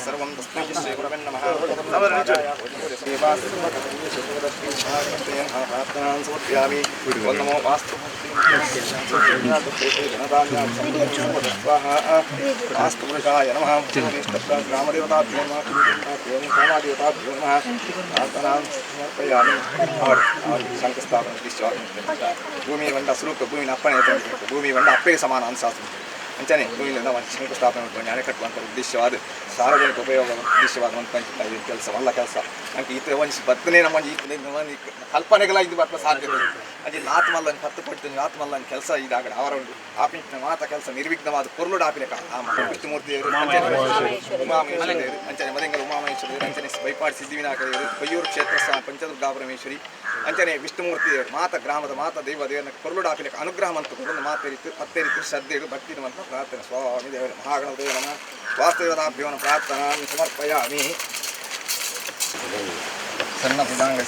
ಸರ್ವಂ ತಸ್ಮೈ ಶ್ರೀ ಗುರವೇ ನಮಃ. ಪ್ರಾರ್ಥನಾನ್ ಸಮರ್ಪಯಾಮಿ. ಓಂ ನಮೋ ವಾಸ್ತು ಸ್ವಾಹ. ವಾಸ್ತುಪುರುಷಾಯ ನಮಃ. ಗ್ರಾಮದೇವತಾಭ್ಯೋ ನಮಃ. ಕಾಮಾದೇವತಾಭ್ಯೋ ನಮಃ. ಪ್ರಾರ್ಥನಾನ್ ಸಮರ್ಪಯಾಮಿ. ಶಂಕುಸ್ಥಾಪನ ಭೂಮಿ ವಂಡ ಸುರುಕು ಭೂಮಿನ ಅಪ್ಪಣೆ, ಭೂಮಿ ವಂಡ ಅಪ್ಪೆಗೆ ಸಮಾನ ಅನ್ಸಾಸ್ತು. ಅಂಚನೆ ಭೂಮಿಯಿಂದ ಒಂದು ಶಂಕುಸ್ಥಾಪನೆ ಮಲ್ಪುನ ಅಣೆಕಟ್ಟು ಕಟ್ಟುವಂಥ ಉದ್ದೇಶವಾದ, ಸಾರ್ವಜನಿಕ ಉಪಯೋಗ ಉದ್ದೇಶವಾದ ಒಂದು ಕೆಲಸ, ಮಲ್ಲ ಕೆಲಸ. ಅಂಕ ಈತ ಒಂಜಿ ಬತ್ತನೆ ನಮ್ಮ ಒಂಜಿ ಒಂಜಿ ಕಲ್ಪನೆಗಳ ಇದು ಬರ್ಪ ಸಾಧ್ಯತೆ. ಅಂಚಿ ನಾತ್ ಮಲ್ಲ 10 ಕೋಟಿ ನಾತ್ ಮಲ್ಲ ಕೆಲಸ ಇದಾಗಡ ಅವರ ಉಂಟು. ಆಪಿನ ಮಾತ ಕೆಲಸ ನಿರ್ವಿಘ್ನವಾದ ಪೊರ್ಲುಡು ಆಪಿಲೆಕ ಆ ವಿಷ್ಣುಮೂರ್ತಿ ದೇವರು, ಉಮಾಮಹೇಶ್ವರ ದೇವರು, ಅಂಚನೆ ಮದಂಗಲ ಉಮಾಮಹೇಶ್ವರ ದೇವರು, ಅಂಚನೆ ಬೈಪಾಡಿ ಸಿದ್ಧಿವಿನಾಯಕ ದೇವರು, ಕೊಯ್ಯೂರು ಕ್ಷೇತ್ರ ಪಂಚದುರ್ಗಾಪರಮೇಶ್ವರಿ, ಅಂಚನೆ ವಿಷ್ಣುಮೂರ್ತಿ ದೇವರು, ಮಾತ ಗ್ರಾಮದ ಮಾತ ದೈವ ದೇವರನ್ನ ಪೊರ್ಲುಡು ಆಪಿಲೆಕ ಅನುಗ್ರಹ ಮಂತು ಕೊರೊಂದು ಮಾತ ರೀತಿ ಪತ್ತೆ ರೀತಿ ಶ್ರದ್ಧೆಡು ಭಕ್ತಿ ಮಂತ್ರ ಪ್ರಾರ್ಥನೆ. ಸ್ವಾಮಿ ದೇವರ ಮಹಾಗಣದೇವ ನಮಃ. ವಾಸ್ತುದೇವತಾಭ್ಯೋ ನಮಃ. ಪ್ರಾರ್ಥನಾ ಸಮರ್ಪಯಾಮಿ. ಸಣ್ಣ ಪುಟಾಂಗ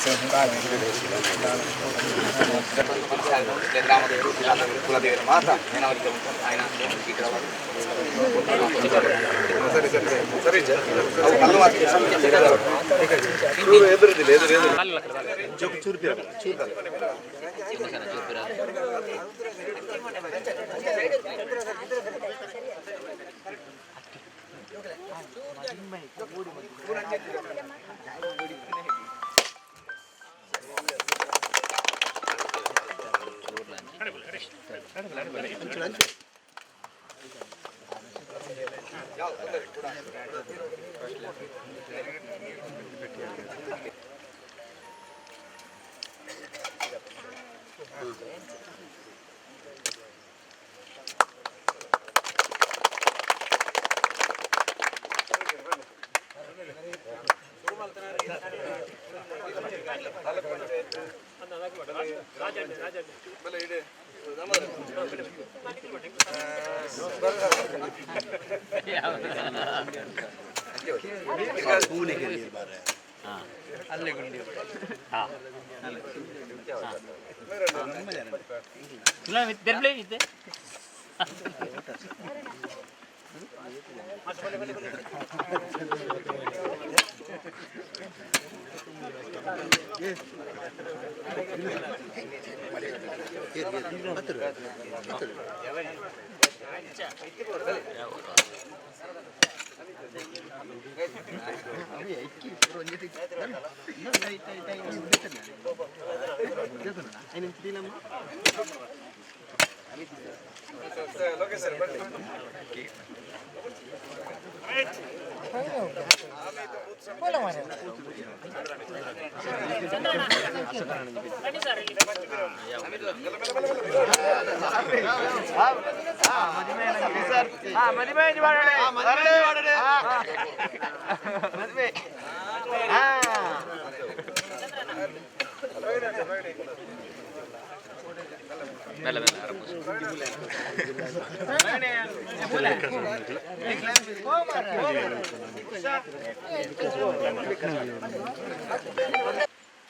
ಗ್ರಾಮದೇವರು, ಕುಲದೇವರ ಮಾತ ಏನಾವರಿಗೆ ఆయన. ಸರಿ ಸರಿ ಸರಿ ಸರಿ. ಅವು ಕಲ್ಲು ಮಾತ್ರ. ಎದುರುದಿಲ್ಲ, ಎದುರು ಎದುರು.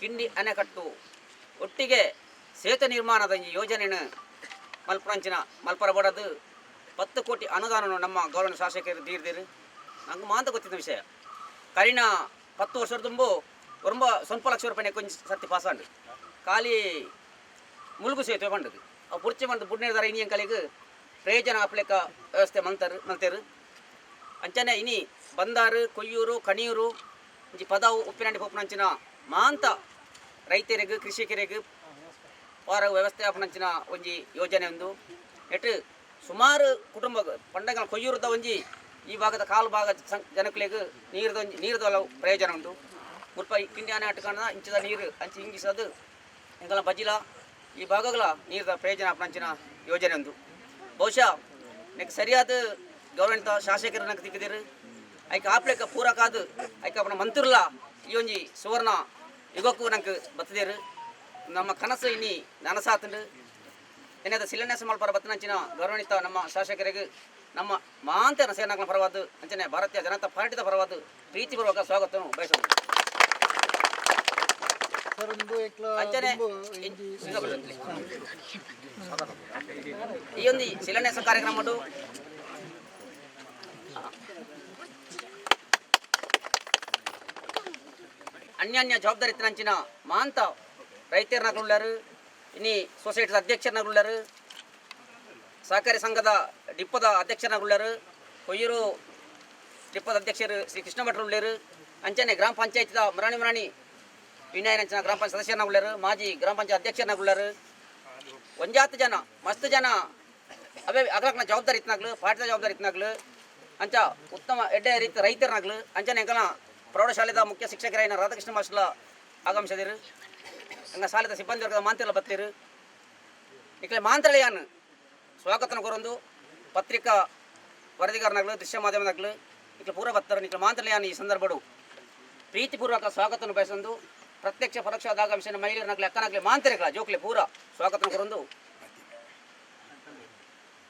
ಕಿಂಡಿ ಅಣೆಕಟ್ಟು ಒಟ್ಟಿಗೆ ಸೇತುವೆ ನಿರ್ಮಾಣದ ಈ ಯೋಜನೆಯನ್ನು ಮಲ್ಪರಂಚಿನ ಮಲ್ಪರ ಬಡದು 10 ಕೋಟಿ ಅನುದಾನವನ್ನು ನಮ್ಮ ಗೌರವ ಶಾಸಕರು ತೀರ್ದಿರು. ನಂಗೆ ಮಾಂತ ಗೊತ್ತಿದ್ದ ವಿಷಯ. ಕರಿನ 10 ವರ್ಷದ ತುಂಬು ரொம்ப ಸ್ವಲ್ಪ ಲಕ್ಷ ರೂಪಾಯಿ ಕೊಂಚ ಸರ್ತಿ ಪಾಸ್ ಆಂಡ್ ಖಾಲಿ ಮುಳುಗು ಸೇತುವೆ ಪಂಡದು. ಅವು ಪುರ್ಚೆ ಬಂದು ಬುಡ್ನೇದಾರ ಇನಿ ಎಂಕಲಿಗೆ ಪ್ರಯೋಜನ ಆಪ್ಲೆಕ್ಕ ವ್ಯವಸ್ಥೆ ಮಲ್ತರು ಮಲ್ತೇರು. ಅಂಚನೆ ಇನಿ ಬಂದಾರು, ಕೊಯ್ಯೂರು, ಕಣಿಯೂರು, ಇಂಚಿ ಪದಾವು, ಉಪ್ಪಿನಂಡಿ ಪೊಪ್ಪುನಂಚಿನ ಮಾಂತ ರೈತರಿಗೆ, ಕೃಷಿಕರಿಗೆ ವಾರ ವ್ಯವಸ್ಥೆ ಆಪುನಂಚಿನ ಒಂಜಿ ಯೋಜನೆ ಒಂದು. ಎಟ್ ಸುಮಾರು ಕುಟುಂಬ ಪಂಡಗಳ ಕೊಯ್ಯೂರುದ ಒಂಜಿ ಈ ಭಾಗದ ಕಾಲು ಭಾಗ ಜನಕುಲೆಗ್ ನೀರ್ದ ಒಂಜಿ ನೀರ್ದ ಪ್ರಯೋಜನ ಉಂಟು. ಮುಲ್ಪ ಕಿಂಡಿ ಆನೆ ಆಟಕಾಣ ಇಂಚದ ನೀರು ಅಂಚಿ ಇಂಗಿಸದು ಎಂಕಲ ಬಜಿಲ ಈ ಭಾಗಗಳ ನೀರ್ದ ಪ್ರಯೋಜನ ಆಪುನಂಚಿನ ಯೋಜನೆ ಒಂದು. ಬಹುಶಃ ನೆಕ್ ಸರಿಯಾದ ಗೌರವಾನ್ವಿತ ಶಾಸಕರು ನಂಗೆ ತಿಕ್ಕಿದಿರು. ಐಕ್ ಆಪ್ಲೆಕ್ಕ ಪೂರಕ ಅದು ಐಕ್ ಅಪನ ಮಂತ್ರುಲ ಈ ಒಂಜಿ ಸುವರ್ಣ ಯುಗಕ್ಕೂ ನಂಗೆ ಬತ್ತದೇರು. ನಮ್ಮ ಕನಸು ಇನಿ ನನಸಾತಂಡು. ಏನಾದ ಶಿಲಾನ್ಯಾಸ ಮಲ್ಪರ ಬತ್ತನಂಚಿನ ಗೌರವಾನ್ವಿತ ನಮ್ಮ ಶಾಸಕರಿಗೆ ನಮ್ಮ ಮಾಂತರ ಸೇನಾಗಳ ಪರವಾದ ಅಂಚನೆ ಭಾರತೀಯ ಜನತಾ ಪಾರ್ಟಿದ ಪರವಾದ ಪ್ರೀತಿಪೂರ್ವಕ ಸ್ವಾಗತವನ್ನು ಬಯಸುವುದು. ಅಂಚನೆ ಈ ಒಂದು ಶಿಲಾನ್ಯಾಸ ಕಾರ್ಯಕ್ರಮ ಅನ್ಯಾನ್ಯ ಜವಾಬ್ದಾರಿ ನಂಚಿನ ಮಾಂತ ರೈತರನ್ನಾಗಲುಳ್ಳಾರು, ಇನಿ ಸೊಸೈಟಿದ ಅಧ್ಯಕ್ಷರನ್ನಾಗಲುಳ್ಳಾರು, ಸಹಕಾರಿ ಸಂಘದ ಡಿಪ್ಪದ ಅಧ್ಯಕ್ಷರನ್ನಾಗಲುಳ್ಳಾರು, ಕೊಯ್ಯೂರು ಡಿಪ್ಪದ ಅಧ್ಯಕ್ಷರು ಶ್ರೀ ಕೃಷ್ಣ ಭಟ್ರು ಉಳ್ಳೇರು, ಅಂಚನೆ ಗ್ರಾಮ ಪಂಚಾಯತ್ದ ಮರಾಣಿ ಮರಾಣಿ ವಿನಯನಂಚಿನ ಗ್ರಾಮ ಪಂಚಾಯತ್ ಸದಸ್ಯರನ್ನಾಗುಳ್ಳಾರು, ಮಾಜಿ ಗ್ರಾಮ ಪಂಚಾಯತ್ ಅಧ್ಯಕ್ಷರನ್ನಾಗುಳ್ಳಾರು, ಒಂಜಾತ್ ಜನ ಮಸ್ತ್ ಜನ ಅವೇ ಅಗ್ಲಕ್ನ ಜವಾಬ್ದಾರಿ ಇತ್ನಾಗ್ಲು, ಪಾಠದ ಜವಾಬ್ದಾರಿ ಇತ್ನಾಗ್ಲು, ಅಂಚ ಉತ್ತಮ ಎಡ್ಡೆ ರೀತಿ ರೈತರನಾಗ್ಲು, ಅಂಚನೆ ಎಂಕಲ ಪ್ರೌಢಶಾಲೆದ ಮುಖ್ಯ ಶಿಕ್ಷಕರಾಯಿನ ರಾಧಾಕೃಷ್ಣ ಮಾಸ್ಟರ್ಲ ಆಗಮಿಸಿದಿರು, ಹಂಗ ಶಾಲೆದ ಸಿಬ್ಬಂದಿ ವರ್ಗದ ಮಾಂತಿರ್ಲ ಬತ್ತೀರು. ಇಕ್ಲೆ ಮಾಂತ್ರಳಿಯಾನ್ ಸ್ವಾಗತನ ಕೊರೊಂದು ಪತ್ರಿಕಾ ವರದಿಗಾರನಾಗ್ಲು, ದೃಶ್ಯ ಮಾಧ್ಯಮದಾಗ್ಲು ಇಕ್ಲೆ ಪೂರ ಬತ್ತಾರೆ. ನಿಕ್ಲೆ ಮಾಂತ್ರಳಿಯಾನ್ ಈ ಸಂದರ್ಭಡು ಪ್ರೀತಿಪೂರ್ವಕ ಸ್ವಾಗತನ ಬಯಸೊಂದು ಪ್ರತ್ಯಕ್ಷ ಪರೋಕ್ಷ ಆಗಮಿಸಿದ ಮಹಿಳೆಯರನಾಗ್ಲಿ ಅಕ್ಕನಾಗ್ಲಿ ಮಾಂತ್ರಿಗಳ ಜೋಕ್ಲೆ ಪೂರ ಸ್ವಾಗತನ ಕೊರೊಂದು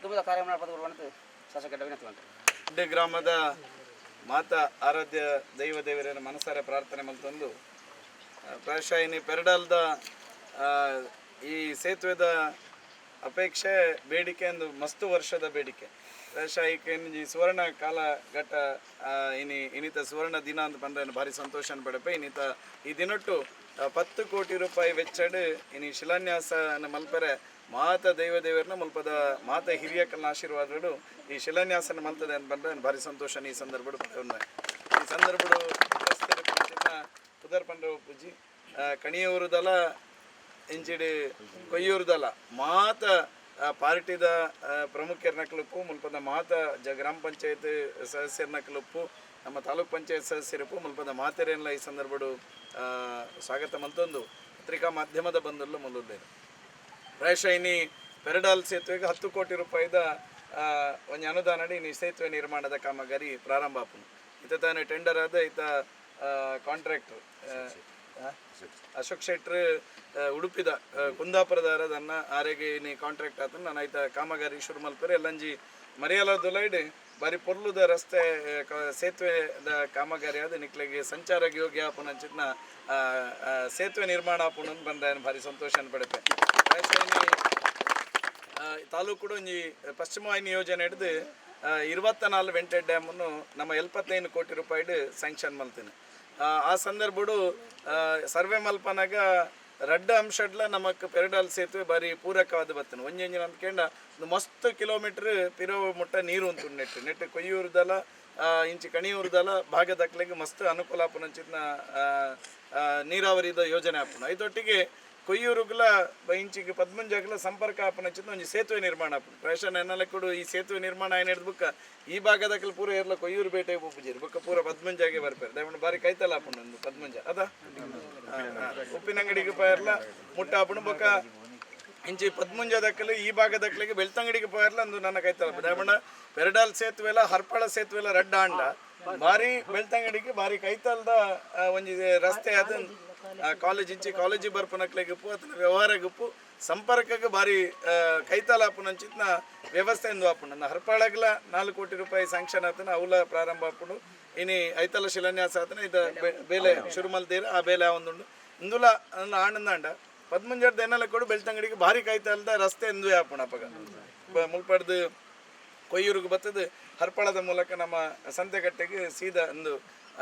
ದುಬದ ಕಾರ್ಯ ಶಾಸಕ ವಿನಂತಿ ಮಾಡ್ತಾರೆ. ಗ್ರಾಮದ ಮಾತಾ ಆರಾಧ್ಯ ದೈವ ದೇವರನ್ನು ಮನಸಾರೆ ಪ್ರಾರ್ಥನೆ ಮಲ್ತೊಂದು ಪ್ರಾಯಶಃ ಇನಿ ಪೆರಡಾಲ್ದ ಈ ಸೇತುವೆದ ಅಪೇಕ್ಷೆ ಬೇಡಿಕೆ ಒಂದು ಮಸ್ತು ವರ್ಷದ ಬೇಡಿಕೆ. ಪ್ರಾಯಶಃ ಈ ಸುವರ್ಣ ಕಾಲ ಘಟ್ಟ ಇನಿ ಇನ್ನಿತ ಸುವರ್ಣ ದಿನ ಅಂತ ಬಂದ್ರೆ ಭಾರಿ ಸಂತೋಷ ಪಡಪೆ. ಇನ್ನಿತ ಈ ದಿನೊಟ್ಟು 10 ಕೋಟಿ ರೂಪಾಯಿ ವೆಚ್ಚಡ್ ಇನಿ ಶಿಲಾನ್ಯಾಸ ಮಲ್ಪರೆ ಮಾತ ದೈವ ದೇವರನ್ನ ಮುಲ್ಪದ ಮಾತ ಹಿರಿಯಕಲ್ನ ಆಶೀರ್ವಾದಗಳು ಈ ಶಿಲಾನ್ಯಾಸನ ಮಲ್ತದೆ ಅಂತ ಬಂದ್ರೆ ಭಾರಿ ಸಂತೋಷ. ಈ ಸಂದರ್ಭಡು ಈ ಸಂದರ್ಭಡು ಪುದರ್ ಪಂಡ್ರ ಪೂಜಿ ಕಣಿಯೂರುದಲ ಇಂಚಿಡಿ ಕೊಯ್ಯೂರುದಲ ಮಾತ ಪಾರ್ಟಿದ ಪ್ರಮುಖರ್ನ ಕ್ಲುಪ್ಪು, ಮುಲ್ಪದ ಮಾತ ಗ್ರಾಮ ಪಂಚಾಯತ್ ಸದಸ್ಯರನ್ನ ಕ್ಲುಪ್ಪು, ನಮ್ಮ ತಾಲೂಕ್ ಪಂಚಾಯತ್ ಸದಸ್ಯರಪ್ಪು, ಮುಲ್ಪದ ಮಾತೆರೆಲ್ಲ ಈ ಸಂದರ್ಭಡು ಸ್ವಾಗತ ಮಲ್ತೊಂದು ಪತ್ರಿಕಾ ಮಾಧ್ಯಮದ ಬಂಧುಲು ಮುಲ್ಲುದ್ದೇನೆ. ಪ್ರಾಯಶಃ ಇನಿ ಪೆರಡಾಲ್ ಸೇತುವೆಗೆ 10 ಕೋಟಿ ರೂಪಾಯಿದ ಒಂಜಿ ಅನುದಾನ ಇನಿ ಸೇತುವೆ ನಿರ್ಮಾಣದ ಕಾಮಗಾರಿ ಪ್ರಾರಂಭ ಆಪುಂಡು. ಇತ ತಾನೇ ಟೆಂಡರ್ ಆದ ಈತ ಕಾಂಟ್ರಾಕ್ಟರ್ ಅಶೋಕ್ ಶೆಟ್ರ್ ಉಡುಪಿದ ಕುಂದಾಪುರದಾರದನ್ನ ಆರೆಗೆ ಇನಿ ಕಾಂಟ್ರಾಕ್ಟ್ ಆತನ ನಾನು ಐತ ಕಾಮಗಾರಿ ಶುರು ಮಲ್ಪರೆ. ಎಲ್ಲಂಜಿ ಮರಿಯಲ ದುಲೈಡ್ ಬಾರಿ ಪೊರ್ಲುದ ರಸ್ತೆ ಸೇತುವೆದ ಕಾಮಗಾರಿ ಆದ ನಿಕ್ಲೆಗೆ ಸಂಚಾರ ಯೋಗ್ಯ ಆಪುನಂಚಿನ ಸೇತುವೆ ನಿರ್ಮಾಣ ಆಪುನ ಬಂದ ಭಾರಿ ಸಂತೋಷ ಪಡೆಪೆ. ತಾಲೂಕು ಒಂಜಿ ಪಶ್ಚಿಮ ವಾಹಿನಿ ಯೋಜನೆ ಹಿಡಿದು 24 ವೆಂಟೆಡ್ ಡ್ಯಾಮನ್ನು ನಮ್ಮ 75 ಕೋಟಿ ರೂಪಾಯಿಡ್ ಸ್ಯಾಂಕ್ಷನ್ ಮಲ್ತೀನಿ. ಆ ಸಂದರ್ಭಡು ಸರ್ವೆ ಮಲ್ಪನಾಗ ರಡ್ಡ ಅಂಶಡ್ಲ ನಮಕ್ ಪೆರಡಾಲ್ ಸೇತುವೆ ಬಾರಿ ಪೂರಕವಾದ ಬತ್ತನೆ. ಒಂಜಿ ಒಂಜಿ ಅಂದ್ಕೇಂಡ ಒಂದು ಮಸ್ತ್ ಕಿಲೋಮೀಟರ್ ಪಿರೋ ಮುಟ್ಟ ನೀರು ಉಂಟು ನೆಟ್ ನೆಟ್ ಕೊಯ್ಯೂರುದಲ ಇಂಚಿ ಕಣಿಯೂರುದಲ ಭಾಗದಕ್ಲೆಗ್ ಮಸ್ತ್ ಅನುಕೂಲ ಆಪುನಂಚಿನ ನೀರಾವರಿದ ಯೋಜನೆ ಆಪುನ. ಐತೊಟ್ಟಿಗೆ ಕೊಯ್ಯೂರುಗುಲ ಇಂಚಿಗೆ ಪದ್ಮಂಜಾಗಲ ಸಂಪರ್ಕ ಆಪುನಂಚಿನ ಒಂಜಿ ಸೇತುವೆ ನಿರ್ಮಾಣ ಆಪುನ. ಪ್ರಾಯಶಃ ನೆನ್ನಲೆ ಕೂಡ ಈ ಸೇತುವೆ ನಿರ್ಮಾಣ ಆಯ್ನ ಹಿಡ್ದು ಬುಕ್ಕ ಈ ಭಾಗದಕ್ಕಲ್ ಪೂರ ಏರ್ಲ ಕೊಯ್ಯೂರು ಬೇಟೆ ಪೂಜೇರು ಬುಕ್ಕ ಪೂರ ಪದ್ಮಂಜಾಗೆ ಬರ್ಪೇರು. ದಯಮಾಡಿ ಬಾರಿ ಕೈತಲ ಆಪುಂಡು ಒಂದು ಪದ್ಮಂಜ ಅದ ಉಪ್ಪಿನಂಗಡಿಗೆ ಪೋಯರ್ಲ ಮುಟ್ಟ ಆಪುಂಡು. ಬೊಕ್ಕ ಇಂಚಿ ಪದ್ಮುಂಜದಕ್ಕಲು ಈ ಭಾಗದಕ್ಕಲಿಗೆ ಬೆಳ್ತಂಗಡಿಗೆ ಪೋಯರ್ಲ ಅಂದು ನನ್ನ ಕೈತಲ. ದಯಮಾಡ ಪೆರಡಾಲ್ ಸೇತುವೆ ಎಲ್ಲ ಹರ್ಪಳ ಸೇತುವೆ ಎಲ್ಲ ರಡ್ಡ ಅಂಡ ಬಾರಿ ಬೆಳ್ತಂಗಡಿಗೆ ಬಾರಿ ಕೈತಲ್ದ ಒಂಜಿ ರಸ್ತೆ ಅದು ಕಾಲೇಜ್ ಇಂಚಿ ಕಾಲೇಜಿಗೆ ಬರ್ಪುನಕ್ಲೆಗ್ ಉಪ್ಪು ಅಥವಾ ವ್ಯವಹಾರಗುಪ್ಪು ಸಂಪರ್ಕಕ್ಕೆ ಬಾರಿ ಕೈತಾಲ ಆಪುನಂಚಿತ್ನ ವ್ಯವಸ್ಥೆ ಎಂದು ಆಪುಂಡು. ಹರ್ಪಾಳಗ್ಲ 4 ಕೋಟಿ ರೂಪಾಯಿ ಸ್ಯಾಂಕ್ಷನ್ ಆತನ ಅವಲ ಪ್ರಾರಂಭ ಆಪುಂಡು. ಇನಿ ಐತಲ ಶಿಲಾನ್ಯಾಸ ಆತನ ಇದ ಬೇಲೆ ಶುರು ಮಲ್ತೀರ ಆ ಬೇಲೆ ಒಂದುಂಡು ಇಂದುಲ ಆನಂದಾಂಡ ಪದ್ಮಂಜರ್ದ ಎನ್ನಲ ಕೊಡು ಬೆಳ್ತಂಗಡಿಗೆ ಭಾರಿ ಕೈತಾಲದ ರಸ್ತೆ ಎಂದು ಆಪುಂಡು. ಅಪಗ ಮುಲ್ಪಡ್ದು ಕೊಯ್ಯೂರಿಗೆ ಬತ್ತದು ಹರ್ಪಳದ ಮೂಲಕ ನಮ್ಮ ಸಂತೆಕಟ್ಟೆಗೆ ಸೀದಾ ಒಂದು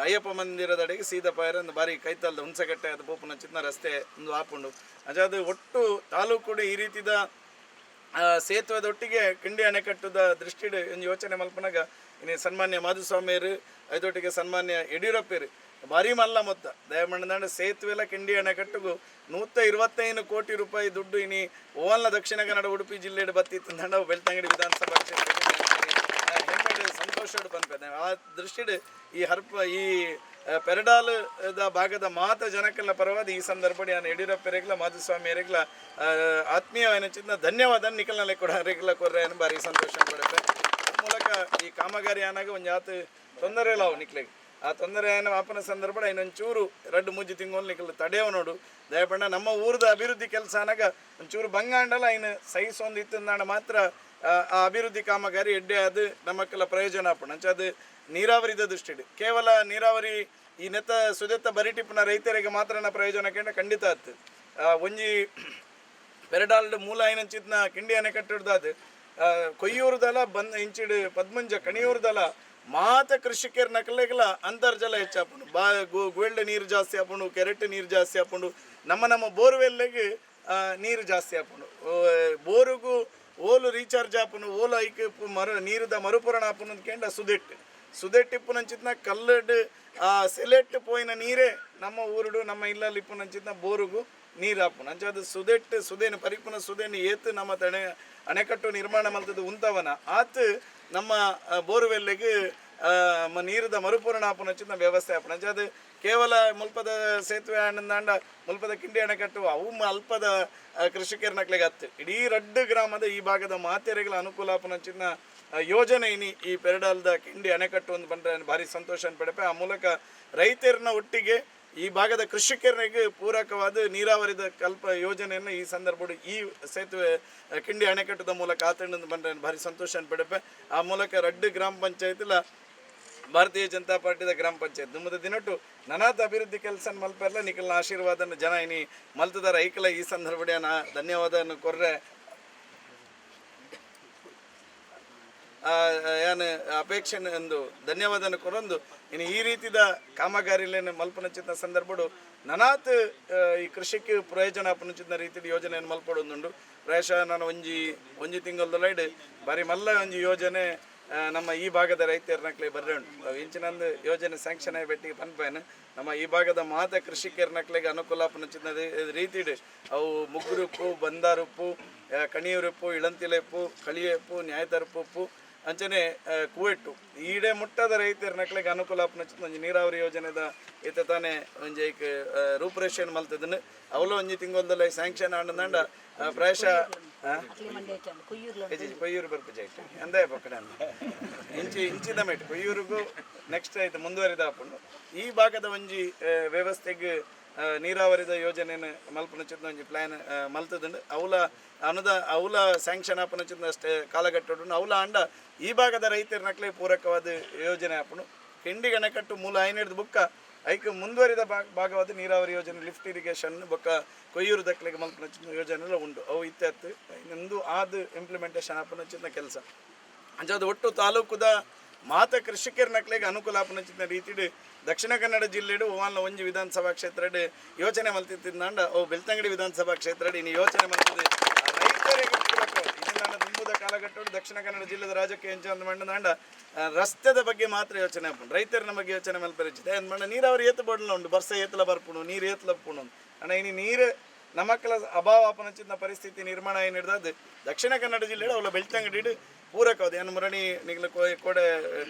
ಅಯ್ಯಪ್ಪ ಮಂದಿರದಡೆಗೆ ಸೀದಾ ಪಾಯರ ಒಂದು ಬಾರಿ ಕೈತಾಲದ ಹುಣಸೆಕಟ್ಟೆ ಅದು ಪೋಪುನ ಚಿನ್ನ ರಸ್ತೆ ಒಂದು ಆಪುಂಡು. ಅದು ಒಟ್ಟು ತಾಲೂಕು ಈ ರೀತಿದ ಸೇತುವೆದೊಟ್ಟಿಗೆ ಕಿಂಡಿ ಅಣೆಕಟ್ಟುದ ದೃಷ್ಟಿಡ್ ಒಂದು ಯೋಚನೆ ಮಲ್ಪನಾಗ ಇನ್ನು ಸನ್ಮಾನ್ಯ ಮಾಧುಸ್ವಾಮಿಯರು ಐದೊಟ್ಟಿಗೆ ಸನ್ಮಾನ್ಯ ಯಡಿಯೂರಪ್ಪರು ಭಾರಿ ಮಲ್ಲ ಮೊತ್ತ ದಯಮಂಡ ಸೇತುವೆಲ್ಲ ಕಿಂಡಿ ಅಣೆಕಟ್ಟುಗು 125 ಕೋಟಿ ರೂಪಾಯಿ ದುಡ್ಡು ಇನಿ ಓವಲ್ನ ದಕ್ಷಿಣ ಕನ್ನಡ ಉಡುಪಿ ಜಿಲ್ಲೆಡ್ ಬತ್ತಿತ್ತು ಬೆಳ್ತಂಗಡಿ ವಿಧಾನಸಭಾ ಕ್ಷೇತ್ರ ಹೆಮ್ಮೆಡ್ ಸಂತೋಷಡ್ ಪನ್ಪೆ. ಆ ದೃಷ್ಟಿಡ್ ಈ ಹರ್ಪ ಈ ಪೆರಡಾಲ್ ಭಾಗದ ಮಾತ ಜನಕ್ಕೆಲ್ಲ ಪರವಾದ ಈ ಸಂದರ್ಭ ನಾನು ಯಡಿಯೂರಪ್ಪರಿಗ್ಲ ಮಾಧುಸ್ವಾಮಿ ಆತ್ಮೀಯ ಧನ್ಯವಾದ ನಿಖಲ್ನಲ್ಲೇ ಕೂಡ ರೆಗ್ಲ ಕೊರ್ರೆ ಭಾರಿ ಸಂತೋಷ ಪಡುತ್ತೆ. ಮೂಲಕ ಈ ಕಾಮಗಾರಿ ಆನಾಗ ಒಂದು ಜಾತ ತೊಂದರೆ ಇಲ್ಲ ಅವು ನಿಕ್ಲೆಗ್. ಆ ತೊಂದರೆ ಆಯ್ನ ಆಪನ ಸಂದರ್ಭ ಐನೊಂಚೂರು ರಡ್ಡು ಮೂಜಿ ತಿಂಗಳು ನಿಕಲ್ ತಡೆಯವ ನೋಡು. ದಯಪಂಡ ನಮ್ಮ ಊರದ ಅಭಿವೃದ್ಧಿ ಕೆಲಸ ಅನಗ ಒಂಚೂರು ಬಂಗಾಂಡಲ ಐನ ಸಹಿಸೊಂದು ಇತ್ತಂದಾಂಡ ಮಾತ್ರ ಆ ಆ ಅಭಿವೃದ್ಧಿ ಕಾಮಗಾರಿ ಎಡ್ಡೆ ಅದು ನಮಕ್ಕೆಲ್ಲ ಪ್ರಯೋಜನ ಆಪುಂಡು. ಅಂಚ ಅದು ನೀರಾವರಿದ ದೃಷ್ಟಿಡ್ ಕೇವಲ ನೀರಾವರಿ ಈ ನೆತ್ತ ಸುದೆತ್ತ ಬರಿಟಿಪ್ಪುನ ರೈತರಿಗೆ ಮಾತ್ರ ಪ್ರಯೋಜನ ಕೇಂದ್ರ ಖಂಡಿತ ಆತು. ಒಂಜಿ ಪೆರಡಾಲ್ಡ್ ಮೂಲ ಐನಂಚಿತ್ನ ಕಿಂಡಿ ಅಣೆಕಟ್ಟುಡ್ದಾದ್ ಕೊಯ್ಯೂರುದಲ ಬಂದ್ ಇಂಚಿಡ್ ಪದ್ಮಂಜ ಕಣಿಯೂರುದಲ ಮಾತ ಕೃಷಿಕರ ನಕಲೆಗಳ ಅಂತರ್ಜಲ ಹೆಚ್ಚಾಪುಂಡು. ಬಾ ಗುವೆಲ್ಡ್ ನೀರು ಜಾಸ್ತಿ ಆಪುಂಡು, ಕೆರೆಟ್ ನೀರು ಜಾಸ್ತಿ ಆಪುಂಡು, ನಮ್ಮ ನಮ್ಮ ಬೋರ್ವೆಲ್ಲೆಗ್ ನೀರು ಜಾಸ್ತಿ ಆಪುಂಡು. ಬೋರುಗು ಓಲು ರೀಚಾರ್ಜ್ ಆಪುಂಡು, ಓಲು ಐಕ್ ಮರು ನೀರುದ ಮರುಪೂರಣ ಆಪುಂಡು ಕೇಂಡ ಸುದೆಟ್ಟು ಸುದೆಟ್ಟು ಇಪ್ಪುನಂಚಿತ್ನ ಕಲ್ಲಡ್ ಆ ಸೆಲೆಟ್ ಪೋಯಿನ ನೀರೇ ನಮ್ಮ ಊರುಡು ನಮ್ಮ ಇಲ್ಲಲ್ಲಿ ಇಪ್ಪುನಂಚಿತ್ನ ಬೋರುಗು ನೀರು ಆಪುಂಡು. ಅಂಚ ಅದು ಸುದೆಟ್ಟು ಸುದೇನು ಪರಿಪುನ ಸುದೇನು ಏತು ನಮ್ಮ ತಣೆ ಅಣೆಕಟ್ಟು ನಿರ್ಮಾಣ ಮಲ್ತದ ಉಂತವನ ಆತ್ ನಮ್ಮ ಬೋರ್ವೆಲ್ಲೆಗ್ ನೀರುದ ಮರುಪೂರಣ ಆಪುನಂಚಿನ ವ್ಯವಸ್ಥೆ ಆಪುಂಡು. ಅಂಚ ಅದು ಕೇವಲ ಮುಲ್ಪದ ಸೇತುವೆ ಆನಂದಾಂಡ ಮುಲ್ಪದ ಕಿಂಡಿ ಅಣೆಕಟ್ಟು ಅವು ಅಲ್ಪದ ಕೃಷಿಕರ ನಕ್ಲೆಗ್ ಅತ್ತು ಇಡೀ ರಡ್ಡು ಗ್ರಾಮದ ಈ ಭಾಗದ ಮಾತೆರೆಗಳ ಅನುಕೂಲ ಆಪುನಂಚಿನ ಯೋಜನೆ ಇನಿ ಈ ಪೆರಡಾಲ್ದ ಕಿಂಡಿ ಅಣೆಕಟ್ಟು ಒಂದು ಬಂದ್ರೆ ಭಾರಿ ಸಂತೋಷ ಪಡೆಪೆ. ಆ ಮೂಲಕ ರೈತರನ್ನ ಒಟ್ಟಿಗೆ ಈ ಭಾಗದ ಕೃಷಿಕರಿಗೆ ಪೂರಕವಾದ ನೀರಾವರಿದ ಕಲ್ಪ ಯೋಜನೆಯನ್ನು ಈ ಸಂದರ್ಭ ಈ ಸೇತುವೆ ಕಿಂಡಿ ಅಣೆಕಟ್ಟದ ಮೂಲಕ ಆತಂಡ ಬಂದ್ರೆ ಭಾರಿ ಸಂತೋಷ ಪಡೆಪೆ. ಆ ಮೂಲಕ ರಡ್ಡು ಗ್ರಾಮ ಪಂಚಾಯತ್ಲ ಭಾರತೀಯ ಜನತಾ ಪಾರ್ಟಿದ ಗ್ರಾಮ ಪಂಚಾಯತ್ ದುಮ್ಮದ ದಿನಟ್ಟು ನನಾತ ಅಭಿವೃದ್ಧಿ ಕೆಲಸ ಮಲ್ಪೆಲ್ಲ ನಿಖಲ್ನ ಆಶೀರ್ವಾದನ ಜನ ಇನಿ ಮಲ್ತದಾರ ಐಕಲ ಈ ಸಂದರ್ಭ ನಾ ಧನ್ಯವಾದವನ್ನು ಕೊರ್ರೆ ಯಾನ್ ಅಪೇಕ್ಷೆ ಎಂದು ಧನ್ಯವಾದನ ಕೊರೊಂದು ಇನ್ನು ಈ ರೀತಿದ ಕಾಮಗಾರಿಲೇನು ಮಲ್ಪನಚಿತ ಸಂದರ್ಭಡು ನನಾತ್ ಈ ಕೃಷಿಗೆ ಪ್ರಯೋಜನ ಆಪನಚಿತ ರೀತಿಯ ಯೋಜನೆಯನ್ನು ಮಲ್ಪಡೊಂದುಂಡು. ಪ್ರಾಯಶಃ ನಾನು ಒಂಜಿ ಒಂಜಿ ತಿಂಗಳದ ಬಾರಿ ಮಲ್ಲ ಒಂಜಿ ಯೋಜನೆ ನಮ್ಮ ಈ ಭಾಗದ ರೈತರನಕ್ಲೆ ಬರ್ರೆ ಉಂಟು. ಇಂಚಿನಂದು ಯೋಜನೆ ಸ್ಯಾಂಕ್ಷನ್ ಆಗಿ ಬೆಟ್ಟಿಗೆ ಪನ್ಪೇನು ನಮ್ಮ ಈ ಭಾಗದ ಮಾತ ಕೃಷಿಕರನಕ್ಲೆಗೆ ಅನುಕೂಲ ಆಪನಚಿತ ರೀತಿಡ್ ಅವು ಮುಗ್ಗುರುಪ್ಪು, ಬಂದಾರುಪ್ಪು, ಕಣಿಯೂರುಪ್ಪು, ಇಳಂತಿಲೆಪ್ಪು, ಕಳಿಯಪ್ಪು, ನ್ಯಾಯತರಪುಪ್ಪು ಅಂಚನೆ ಕುವೆಟ್ಟು ಈಡೆ ಮುಟ್ಟದ ರೈತರನಕ್ಲೆಗೆ ಅನುಕೂಲ ಆಪನಚಿತ ಒಂಜಿ ನೀರಾವರಿ ಯೋಜನೆದ ಇತ್ತೆ ತಾನೆ ಒಂಜಿ ಐಕ್ ರೂಪುರೇಷೆನ್ ಮಲ್ತದನ್ ಅವಲ ಒಂಜಿ ತಿಂಗೊಲ್ದಲ್ಲ ಸ್ಯಾಂಕ್ಷನ್ ಆಂಡಂಡ ಪ್ರಾಯಶಃ ಕೊಯ್ಯೂರು ಬರ್ಪು ಜೈಟ್ ಅಂದೇ ಪಕ್ಕಡೆ ಇಂಚಿ ಇಂಚಿದ ಮೇಟ್ ಕೊಯ್ಯೂರಿಗೂ ನೆಕ್ಸ್ಟ್ ಆಯ್ತು ಮುಂದುವರಿದ ಆಪುಂಡು. ಈ ಭಾಗದ ಒಂಜಿ ವ್ಯವಸ್ಥೆಗ್ ನೀರಾವರಿದ ಯೋಜನೆಯನ್ನು ಮಲ್ಪನಚಿತ್ತ ಒಂಜಿ ಪ್ಲಾನ್ ಮಲ್ತದುಂಡು. ಅವಲ ಅನುದ ಅವಲ ಸ್ಯಾಂಕ್ಷನ್ ಆಪನಚಿತ್ತ ಅಷ್ಟೇ ಕಾಲಘಟ್ಟಡು ಅವಲ ಅಂಡ ಈ ಭಾಗದ ರೈತರನಕ್ಲೆ ಪೂರಕವಾದ ಯೋಜನೆ ಆಪುಂಡು. ಕಿಂಡಿ ಅಣೆಕಟ್ಟು ಮೂಲ ಐನಿಡ್ದು ಬುಕ್ಕ ಐಕ್ ಮುಂದುವರಿದ ಭಾಗವಾದ ನೀರಾವರಿ ಯೋಜನೆ ಲಿಫ್ಟ್ ಇರಿಗೇಷನ್ ಬೊಕ್ಕ ಕೊಯ್ಯೂರು ದಕ್ಲೆಗೆ ಮಲ್ಪನಚಿತ್ತ ಯೋಜನೆ ಎಲ್ಲ ಉಂಡು. ಅವು ಇತ್ಯತ್ತು ಇಂದು ಆದ್ ಇಂಪ್ಲಿಮೆಂಟೇಷನ್ ಆಪನಚಿತ್ತ ಕೆಲಸ. ಅಂಚಾದ ಒಟ್ಟು ತಾಲೂಕುದ ಮಾತ ಕೃಷಿಕರ ನಕ್ಲೆಗ್ ಅನುಕೂಲ ಆಪನಂಚಿನ ರೀತಿಡ್ ದಕ್ಷಿಣ ಕನ್ನಡ ಜಿಲ್ಲೆಡು ಓವಾಲ್ನ ಒಂಜಿ ವಿಧಾನಸಭಾ ಕ್ಷೇತ್ರಡ್ ಯೋಚನೆ ಮಲ್ತಿತ್ತಿಂದಾಂಡ ಅವು ಬೆಳ್ತಂಗಡಿ ವಿಧಾನಸಭಾ ಕ್ಷೇತ್ರಡ್ ಇನ್ನು ಯೋಚನೆ ಮಲ್ತಿದೆ ರೈತರಿಗೆ ಪೂರಕವಾದ. ಇದನ್ನ ದುಂಬುದ ಕಾಲಘಟ್ಟಡು ದಕ್ಷಿಣ ಕನ್ನಡ ಜಿಲ್ಲೆದ ರಾಜಕೀಯ ಎಂಚ ಅಂದ್ ಮಂಡದಾಂಡ ರಸ್ತೆದ ಬಗ್ಗೆ ಮಾತ್ರ ಯೋಚನೆ ಆಪುಂಡು, ರೈತರನ ಬಗ್ಗೆ ಯೋಚನೆ ಮಲ್ಪೆರೆ ಅಂದ್ ಮಂಡ ನೀರಾವರಿ ಏತ್ ಬೋಡ್ಲ ಉಂಡು, ಬರ್ಸ ಏತ್ಲ ಬರ್ಪುಂಡು, ನೀರು ಏತ್ಲ ಪುಂಡು ಅಣ್ಣ. ಇನಿ ನೀರು ನಮಕ್ಕಲ ಅಭಾವ ಆಪನಂಚಿನ ಪರಿಸ್ಥಿತಿ ನಿರ್ಮಾಣ ಏನಿಡ್ದದು ದಕ್ಷಿಣ ಕನ್ನಡ ಜಿಲ್ಲೆಡು ಅವಳ ಬೆಳ್ತಂಗಡಿ ಪೂರಕವಾದ ಏನು ಮುರಣಿ ನಿಗ್ಲ ಕೋಡೆ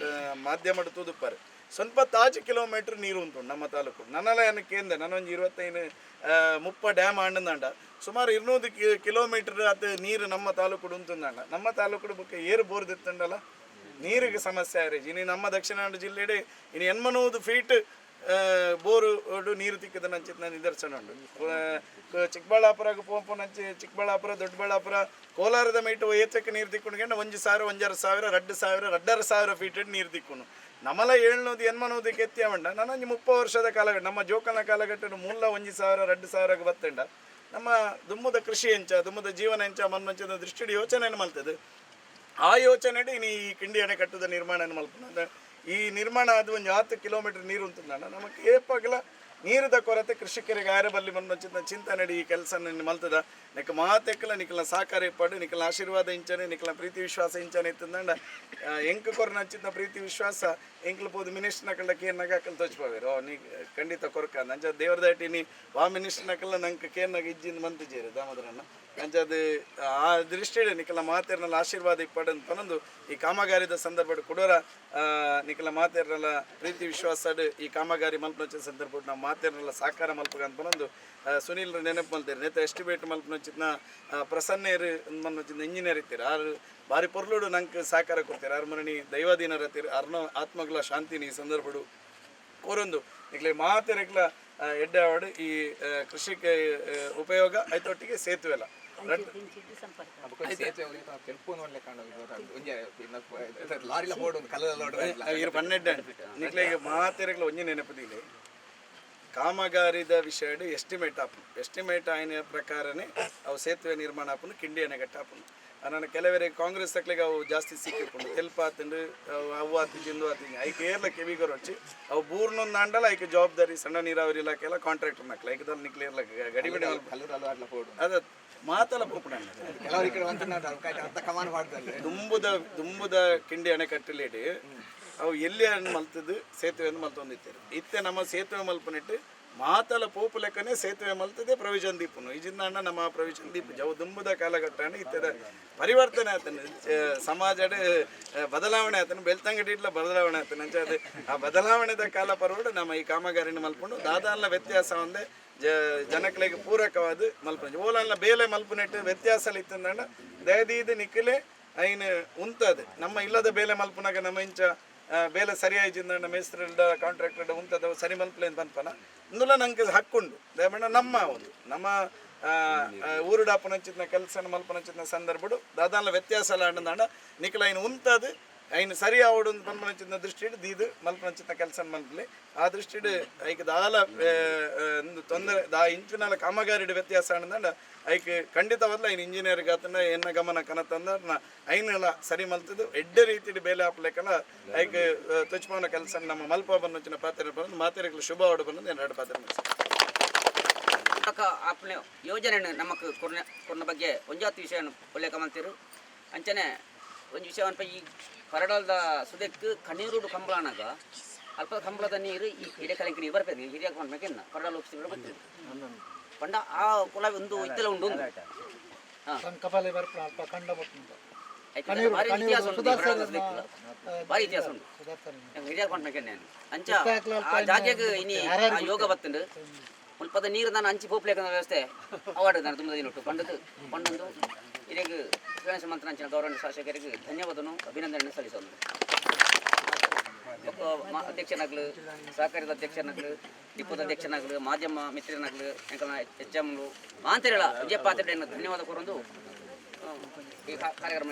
ಮಾಧ್ಯಮ ತೂದುಪ್ಪಾರೆ ಸ್ವಲ್ಪ ತಾಜು ಕಿಲೋಮೀಟರ್ ನೀರು ಉಂಟು ನಮ್ಮ ತಾಲೂಕು. ನನ್ನಲ್ಲ ಏನು ಕೇಂದ್ರ ನಾನೊಂದು 25 30 ಡ್ಯಾಮ್ ಆಂಡಂದಾಂಡ ಸುಮಾರು 200 ಕಿಲೋಮೀಟರ್ ಅದು ನೀರು ನಮ್ಮ ತಾಲೂಕು ಉಂಟುಂದಾಂಡ. ನಮ್ಮ ತಾಲೂಕು ಬುಕ್ಕ ಏರು ಬೋರ್ದಿತ್ತಂಡಲ್ಲ ನೀರಿಗೆ ಸಮಸ್ಯೆ ಆಯ್ರಿ. ಇನಿ ನಮ್ಮ ದಕ್ಷಿಣ ಕನ್ನಡ ಜಿಲ್ಲೆಡೆ ಇನಿ 800 ಫೀಟ್ ಬೋರು ನೀರು ತಿಕ್ಕದ ನಂಚಿತ್ ನಿದರ್ಶನ ಉಂಟು. ಚಿಕ್ಕಬಳ್ಳಾಪುರಕ್ಕೆ ಪೋಪುನಂಚಿ ಚಿಕ್ಕಬಳ್ಳಾಪುರ, ದೊಡ್ಡಬಳ್ಳಾಪುರ, ಕೋಲಾರದ ಮೈಟು ಏತಕ್ಕೆ ನೀರು ತಿಕ್ಕೊಂಡು 1,000, 1,500, 2,000, 2,500 ಫೀಟ್ ನೀರು ತಿಕ್ಕುನು. ನಮಲ 700 800 ಎತ್ತಿಯವಂಡ ನಾನೊಂಜಿ 30 ವರ್ಷದ ಕಾಲಘಟ್ಟ ನಮ್ಮ ಜೋಕನ ಕಾಲಘಟ್ಟ ಮೂಲ 1,000 2,000 ಬತ್ತಂಡ. ನಮ್ಮ ದುಮ್ಮದ ಕೃಷಿ ಎಂಚ ದುಮ್ಮದ ಜೀವನ ಎಂಚ ಮನ್ಮಂಚದ ದೃಷ್ಟಿಡಿ ಯೋಚನೆ ಮಲ್ತದೆ. ಆ ಯೋಚನೆ ಇನಿ ಈ ಕಿಂಡಿ ಅಣೆಕಟ್ಟದ ನಿರ್ಮಾಣ ಮಲ್ಪುನ. ಈ ನಿರ್ಮಾಣ ಆದ ಒಂದು 10 ಕಿಲೋಮೀಟರ್ ನೀರು ಉಂಟು ನಮಗೆ ಏಪಗಲ ನೀರದ ಕೊರತೆ ಕೃಷಿಕರಿಗೆ ಆರಬಲ್ಲಿ ಮನ್ಮಂಚಿನ ಚಿಂತನೆ ಈ ಕೆಲಸ ಮಲ್ತದ. ನಿಕ್ಕ ಮಾತೆಕ್ಕಲ ನಿಕ್ಕಲ ಸಹಕಾರ ಇಪ್ಪಾಡು, ನಿಕ್ಕಲ ಆಶೀರ್ವಾದ ಇಂಚನೆ, ನಿಕ್ಕಲ ಪ್ರೀತಿ ವಿಶ್ವಾಸ ಇಂಚನೆ ಇತ್ತಂದಂಡ ಎಂಕ್ ಕೊರನ ಹಚ್ಚಿದ ಪ್ರೀತಿ ವಿಶ್ವಾಸ ಎಂಕ್ಲ ಪೋದು ಮಿನಿಸ್ಟರ್ ನಕಲ್ಡ ಕೇರ್ನಾಗ ಅಕ್ಕಲ್ ತೋಚ್ಪವೇರು. ಓ ನೀ ಖಂಡಿತ ಕೊರಕ ಅಂಚ ದೇವ್ರ ದಾಟಿ ನೀ ವಾ ಮಿನಿಸ್ಟರ್ ನಕಲ್ಲ ನಂಗೆ ಕೇರ್ನಾಗ ಇಜ್ಜಿಂದ ಮಂತ್ ಜೇರು ದಾಮೋದರಣ್ಣ. ಅಂಚ ಅದು ಆ ದೃಷ್ಟಿಡೆ ನಿಕ್ಕಲ ಮಾತೆರ್ನಲ್ಲ ಆಶೀರ್ವಾದ ಇಪ್ಪಡು ಅಂತ ಪನೊಂದು ಈ ಕಾಮಗಾರಿದ ಸಂದರ್ಭ ಕುಡೋರ ನಿಕ್ಕಲ ಮಾತೆರ್ನಲ್ಲ ಪ್ರೀತಿ ವಿಶ್ವಾಸ ಈ ಕಾಮಗಾರಿ ಮಲ್ಪನಂಚಿನ ಸಂದರ್ಭ ನಾವು ಮಾತೆರ್ನಲ್ಲ ಸಹಕಾರ ಮಲ್ಪಗ ಅಂತ ಪನೊಂದು ಸುನೀಲ್ ನೆನಪು ಮಲ್ತೇರು. ನೇತ ಎಸ್ಟಿಮೇಟ್ ಮಲ್ಪನಂಚಿನ ಪ್ರಸನ್ನೇರು ಮನ್ನೊಂಚಿನ ಇಂಜಿನಿಯರ್ ಇತ್ತೀರ ಆರು ಬಾರಿ ಪೊರ್ಲುಡು ನಂಗೆ ಸಹಕಾರ ಕೊಡ್ತೀರ. ಆರು ಮರಣಿ ದೈವಾಧೀನರ ಅರ್ನ ಆತ್ಮಗಳ ಶಾಂತಿನಿ ಈ ಸಂದರ್ಭಡು ಕೋರೊಂದು ನಿಕ್ಲೆ ಮಾತೆರೆಗ್ಲ ಎಡ್ಡೆ ಆವಡ್. ಈ ಕೃಷಿಗೆ ಉಪಯೋಗ ಐತೊಟ್ಟಿಗೆ ಸೇತುವೆಲ. ಇರು ಪನ್ನೆಡ್ಡೆ ನಿಕ್ಲೆಗ್ ಮಾತೆರೆಗ್ಲ ಒಂಜಿ ನೆನಪುದಿಲ್ಲ. ಕಾಮಗಾರಿದ ವಿಷಯಡ್ ಎಸ್ಟಿಮೇಟ್ ಆಪುಂಡು. ಎಸ್ಟಿಮೇಟ್ ಆಯಿನ ಪ್ರಕಾರನೇ ಅವು ಸೇತುವೆ ನಿರ್ಮಾಣ ಆಪುಂಡು, ಕಿಂಡಿ ಅಣೆಕಟ್ಟು ಆಪುಂಡು. ನನ್ನ ಕೆಲವರಿಗೆ ಕಾಂಗ್ರೆಸ್ ತಕ್ಲೆಗ್ ಅವು ಜಾಸ್ತಿ ಸಿಕ್ಕಿಪುಂಡು, ತೆಲ್ಪಾತುಂಡು, ಅವು ಆತು ಜಿಂದು ಆತು. ಐಕ್ ಏರ್ಲ ಕೆಬಿಗೊರೊಚ್ಚಿ ಅವು ಬೂರ್ನೊಂದು ಆಂಡಲ ಐಕ್ ಜವಾಬ್ದಾರಿ ಸಣ್ಣ ನೀರಾವರಿ ಇಲಾಖೆ ಎಲ್ಲ ಕಾಂಟ್ರಾಕ್ಟರ್ ನಕ್ಲೆ. ಐಕ್ ದಾಲ ನಿಕ್ಲೆ ಏರ್ಲ ಗಡಿಬಿಡಿ ಅದ ಮಾತಲ ಪೋಪುಂಡು. ದುಂಬುದ ದುಂಬುದ ಕಿಂಡಿ ಅಣೆಕಟ್ಟುಲೇಡ್ ಅವು ಎಲ್ಲಿ ಮಲ್ತದ್ದು ಸೇತುವೆಯನ್ನು ಮಲ್ತೊಂದಿತ್ತೇವೆ. ಇತ್ತೆ ನಮ್ಮ ಸೇತುವೆ ಮಲ್ಪನಿಟ್ಟು ಮಾತಲ ಪೋಪು ಲೆಕ್ಕನೆ ಸೇತುವೆ ಮಲ್ತದೆ ಪ್ರೊವಿಷನ್ ದೀಪುನು. ಇಜಿಂದ ಅಣ್ಣ ನಮ್ಮ ಪ್ರೊವಿಷನ್ ದೀಪು ಜವು ದುಂಬುದ ಕಾಲಘಟ್ಟ ಇತ್ತದ ಪರಿವರ್ತನೆ ಆತನ, ಸಮಾಜಡ್ ಬದಲಾವಣೆ ಆತನ, ಬೆಳ್ತಂಗಡಿ ಇಡ್ಲ ಬದಲಾವಣೆ ಆತನ. ಅಂಚ ಅದು ಆ ಬದಲಾವಣೆದ ಕಾಲ ಪರ್ವಡು ನಮ್ಮ ಈ ಕಾಮಗಾರಿನ ಮಲ್ಪುಂಡು. ದಾದಾನ್ಲ ವ್ಯತ್ಯಾಸ ಒಂದೇ ಜನಕ್ಲೆಗ್ ಪೂರಕವಾದ ಮಲ್ಪುನ ಓಲನ್ಲ ಬೇಲೆ ಮಲ್ಪುನೆಟ್ಟು ವ್ಯತ್ಯಾಸ ಇತ್ತಂದ ದಯದೀದ್ ನಿಕ್ಕಲೆ ಐನ್ ಉಂತದು. ನಮ್ಮ ಇಲ್ಲದ ಬೇಲೆ ಮಲ್ಪುನಾಗ ನಮ್ಮ ಇಂಚ ಬೇಲೆ ಸರಿಯಾಯಿಜಿಂದ ಮೇಸ್ತ್ರಿಲ್ಡ ಕಾಂಟ್ರಾಕ್ಟರ್ ಉಂತದ ಸರಿ ಮಲ್ಪಲೆ ಅಂತ ಪನ್ಪನ ಇಂದುಲ ನಂಗೆ ಹಕ್ಕುಂಡು. ದಯಮಂಡ ನಮ್ಮ ಒಂದು ನಮ್ಮ ಊರುಡಾಪುನಂಚಿನ ಕೆಲಸ ಮಲ್ಪನಂಚಿನ ಸಂದರ್ಭಡು ದಾದಾನ್ಲ ವ್ಯತ್ಯಾಸ ಅಂಡ ನಿಕಲ ಐನ್ ಉಂತದು ಐನ್ ಸರಿ ಆವಡು ಅಂತ ಪನ್ಪನಂಚಿನ ದೃಷ್ಟಿಡ್ ದೀದು ಮಲ್ಪನಂಚಿನ ಕೆಲಸ ಮಲ್ಪಲೆ. ಆ ದೃಷ್ಟಿಡ್ ಐಕ್ ದಾಲ ತೊಂದರೆ ದಾ ಇಂಚಿನಾಲ ಕಾಮಗಾರಿಡ್ ವ್ಯತ್ಯಾಸ ಅಂಡ ಐಕ್ ಖಂಡಿತವಾದ್ಲ ಐನ್ ಇಂಜಿನಿಯರ್ ಗಾತನ ಎನ್ನ ಗಮನ ಕನತಂದ ಐನೆಲ್ಲ ಸರಿ ಮಲ್ತದು ಎಡ್ಡೆ ರೀತಿಡ್ ಬೇಲೆ ಆಪಲೇಕನ ಐಕ್ ತುಚ್ಪವನ ಕೆಲಸ ನಮ್ಮ ಮಲ್ಪ ಬನ್ನೊಂಚಿನ ಪಾತ್ರ ಬಂದು ಮಾತೆರೆಗ್ಲ ಶುಭ ಆವಡು ಬಂದು ಎರಡು ಪಾತ್ರ ಆಪ್ನೆ ಯೋಜನೆಯನ್ನು ನಮಕ್ ಕೊರ್ನ ಬಗ್ಗೆ ಒಂಜಾತ್ ವಿಷಯ ಉಲ್ಲೇಖ ಮಲ್ತಿರು. ಅಂಚನೆ ಒಂಜಿ ವಿಷಯ ಈ ಪರಡಲ್ದ ಸುದೆಕ್ ಕಣ್ಣೀರುಡು ಕಂಬಳನಾಗ ಅಲ್ಪ ಕಂಬಳದ ನೀರು ಈ ಹಿರೇಕಲೆಂಕ ನೀರು ಬರ್ಪೇದೆ ಹಿರಿಯ ಪಂಡ ಪರಡಲ್ ಒಪ್ಪಿಸಿ ಗೊತ್ತಿಲ್ಲ ಪಂಡ ಆ ಕುಲ ಒಂದು ಇತ್ತೆಲ್ಲ ಉಂಡು. ಭಾರಿ ಇತಿಹಾಸ ಉಂಟು, ಭಾರಿ ಇತಿಹಾಸ ಉಂಟು. ಹಿರಿಯ ಪಂಡ ಅಂಚ ಆ ಜಾಗೆಗ್ ಇನಿ ಆ ಯೋಗ ಬತ್ತುಂಡು. ಮುಲ್ಪದ ನೀರು ನಾನು ಅಂಚಿ ಪೋಪ್ಲೇಕನ ವ್ಯವಸ್ಥೆ ಅವಾರ್ಡ್ ನಾನು ತುಂಬ ದಿನ ಉಂಟು ಪಂಡದು ಪಂಡೊಂದು ಇದಕ್ಕೆ ಶ್ರೀ ಮಂತ್ರಾಂಚಿನ ಗೌರವ ಶಾಸಕರಿಗೆ ಧನ್ಯವಾದನು ಅಭಿನಂದನೆ ಸಲ್ಲಿಸೋದು. ಅಧ್ಯಕ್ಷನಾಗ್ಲು, ಸಹಕಾರದ ಅಧ್ಯಕ್ಷನಾಗ್ಲು, ಡಿಪೋದ ಅಧ್ಯಕ್ಷನಾಗ್ಲು, ಮಾಧ್ಯಮ ಮಿತ್ರನಾಗ್ಲು, ಎಂಕಲ್ನ ಎಚ್ ಎಮ್ಲು ಮಾಂತಿರಳ ವಿಜಯ ಪಾತ್ರೆ ಧನ್ಯವಾದ ಕೊರೊಂದು ಈ ಕಾರ್ಯಕ್ರಮ